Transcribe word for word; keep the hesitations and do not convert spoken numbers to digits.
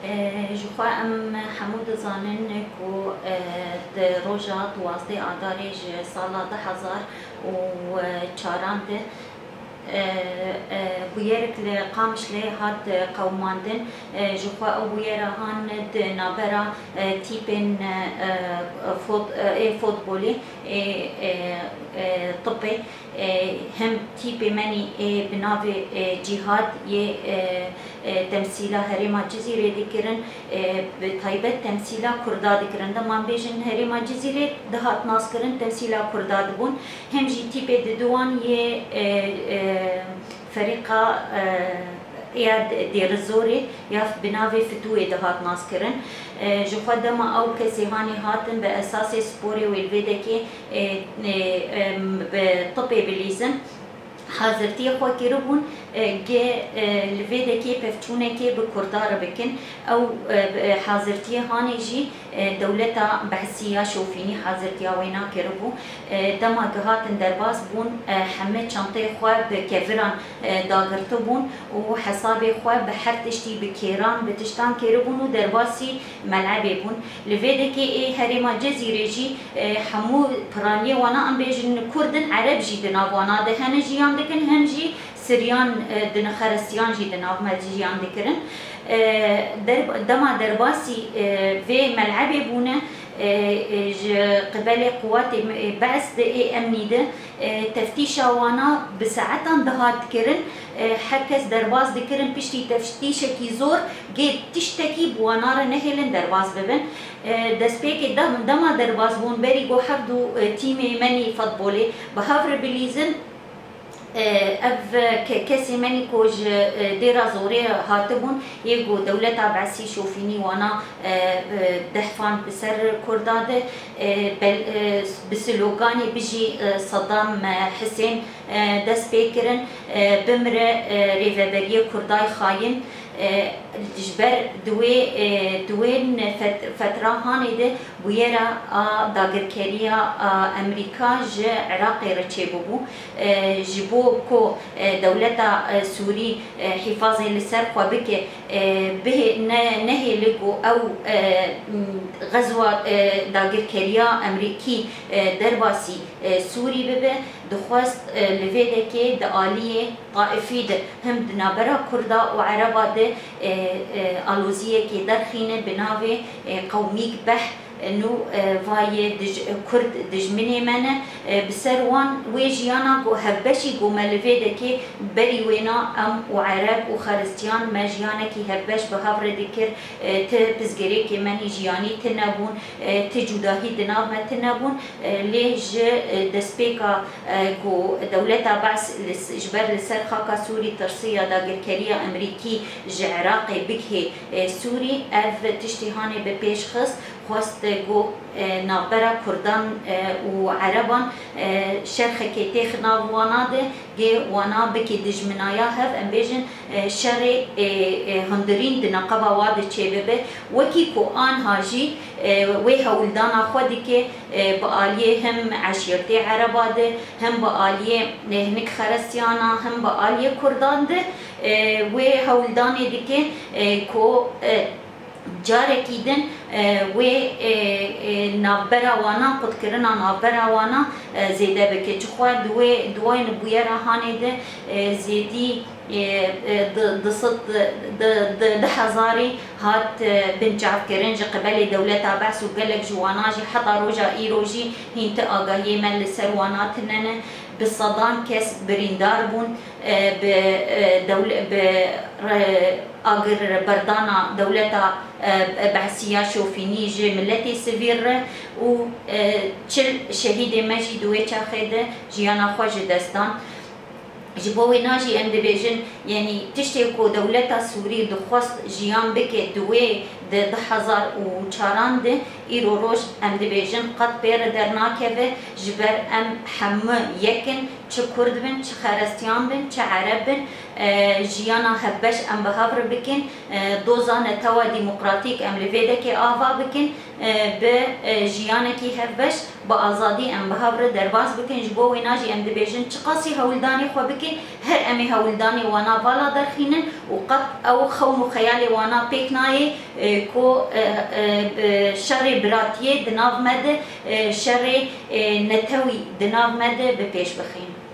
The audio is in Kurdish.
Ji xwe em hemû dizanin ku, e, di roja duwazdeh Adarê ji sala du hezar û çaran de, e, e, bûyerik li Qamişlê hat qewimandin. E, ji xwe ew bûyera han di navbera, e, tîpên, e, fot-, e, ê fotbolê, ê, e, e, tibê, e, hem tîpê menî ê bi navê, e, Cîhad yê, e, e, temsîla herêma Cizîrê dikirin, e, bi taybet temsîla Kurda dikirin. Dema bêjin herêma Cizîrê dihat naskirin, temsîla Kurda dibûn. Hem jî tîpê diduwan yê, e, e, ferîqa, e, ya Dêrizorê ya bi navê Fitûyê dihat naskirin. E, ji xwe dema ew kesê hanê hatin bi esasê sporê wê li vê dekê, e, e, em, bi tibê bilîzin hazirtiyê xwe kiribûn, e, ge, e, li vê dekê pevçûnekê bi Kurda re bikin. Ew, e, e, hazirtiyê hanê jî, e, dewleta Behsî ya şofînî hazirtiya wêna kiribû. E, dema gihatin derbas bûn, e, heme çanteyê xwe bi keviran, e, dagirtibûn û hesabê xwe bi her tiştî, bi kêran, bi tiştan kiribûn û derbasî melebê bûn. Li vê dekê ê herêma Cizîrê jî, e, hemû piraniye wana, em bêjin Kurd in, Ereb jî di nav wana de hene jiyan dikin, hem jî Siryan, e, din, Xerestiyan jî di nav me jiyan dikirin. E, der-, dema derbasî, e, vê melebê bûne, e, e, ji qibelê quwatê, e, Be's de ê emnî de, e, teftîşa wana bi saetan dihat kirin. E, her kes derbas dikirin, piştî teftîşekî zor, gê tiştekî bi wana re nehêlin derbas bibin. E, destpêkê dem-, dema derbas bûn, berî ku hevdu, e, tîmê menî futbolê bi hev re bilîzin, e, ev ke-, kesê menî ku ji, e, Dêra Zorê hatibûn, yê ku dewleta Be'sî şofînî wana, e, e, dehfan bi ser Kurda de, e, bel-, e, bi sloganê Bijî, e, Saddam, e, Hisên, e, dest pê kirin, e, bimire, e, rêveberiyê Kurday xayîn, e, ji ber di wê, e, di wê fet-, fetra hanê de bûyera a dagirkeriya a Amerîka ji Iraqê re çêbûbû. E, ji bo ku, e, dewleta, e, Sûrî, e, hîfazê li ser xwe bike, e, bihê-, ne-, nehêle ku ew, e, m, xezwa, e, dagirkeriya Amerîkî, e, derbasî, e, Sûrî bibe, dixwest, e, li vê dekê di aliyê taifî de, him di navbera Kurda û Ereba de, e, e, aloziyekê derxîne bi navê, e, qewmîk beh, e, nû, e, va yê dij-, Kurd dijminê me ne, e, bi ser wan wê jiyana ku hevbeşî ku me li vê dekê berî wêna em û Ereb û Xeristiyan me jiyanekî hevbeş bi hev re dikir, e, ti pirsgirêkê me nî jiyanî tune bûn, e, ti cudahî di nav me tune bûn, e, lê ji, e, destpêka, e, ku dewleta Be's li s-, ji ber li ser xaka Sûrî tirsiya dagirkeriya Amerîkî ji Iraqê bigihê, e, Sûrî, ev tiştî hanê bi pêş xist, xwest, e, ku, e, navbera Kurdan, e, û Ereban, e, şerxekê têx nav wana de, gê wana bike dijminaya hev, em bêjin, e, şerê, e, e, hundirîn di neqeba wa de çêbibe. Wekî ku anha jî, e, wê hewldana xwe dike, e, bi aliyê him eşîretê Ereba de, him bi aliyê, e, hinik Xerestiyana, him bi aliyê Kurdan de, e, wê hewldanê dike, e, ku, e, carekî din, e, wê, e, e, navbera wana, qutkirina navbera wana, e, zêde bike. Çixwe di wê, di wê bûyera hanê de, e, zêdî, e, e, di, di sed, di, di, di hezarî hat, e, binçavkirin ji qibelê dewleta Be's û gelek ji wana jî heta roja îro jî hîn ti agahiyê me li ser wana tune ne. Bi sedan kes birîndar bûn, e, bi, e, dewle-, bi re-, agir berdana dewleta, e, Be'sî ya şofînî ji miletê sivîl re û, e, çil şehîdê me jî di wê çaxê de jiyana xwe ji dest dan. Ji bo wêna jî em dibêjin, yanî tiştê ku dewleta Sûrî dixwest jiyan bike di wê di du hezar û çaran de, îro roj em dibêjin qet pê re dernakeve, ji ber em hemû yek in, Çi Kurd bin, çi Xerestiyan bin, çi Ereb bin, e, jiyana hevbeş em bi hev re bikin, e, doza netewa demokratîk em li vê dekê ava bikin, e, bi, e, jiyanekî hevbeş, bi azadî em bi hev re derbas bikin. Ji bo wêna jî em dibêjin, çiqasî hewldanê xwe bikin, her em ê hewldanê wana vala derxînin û qet ew xewn û xeyalê wana pêk nayê, e, ku, e, e, e, şerê biratiyê di nav me de, e, şerê, e, netewî di nav me de bi pêş bixîn.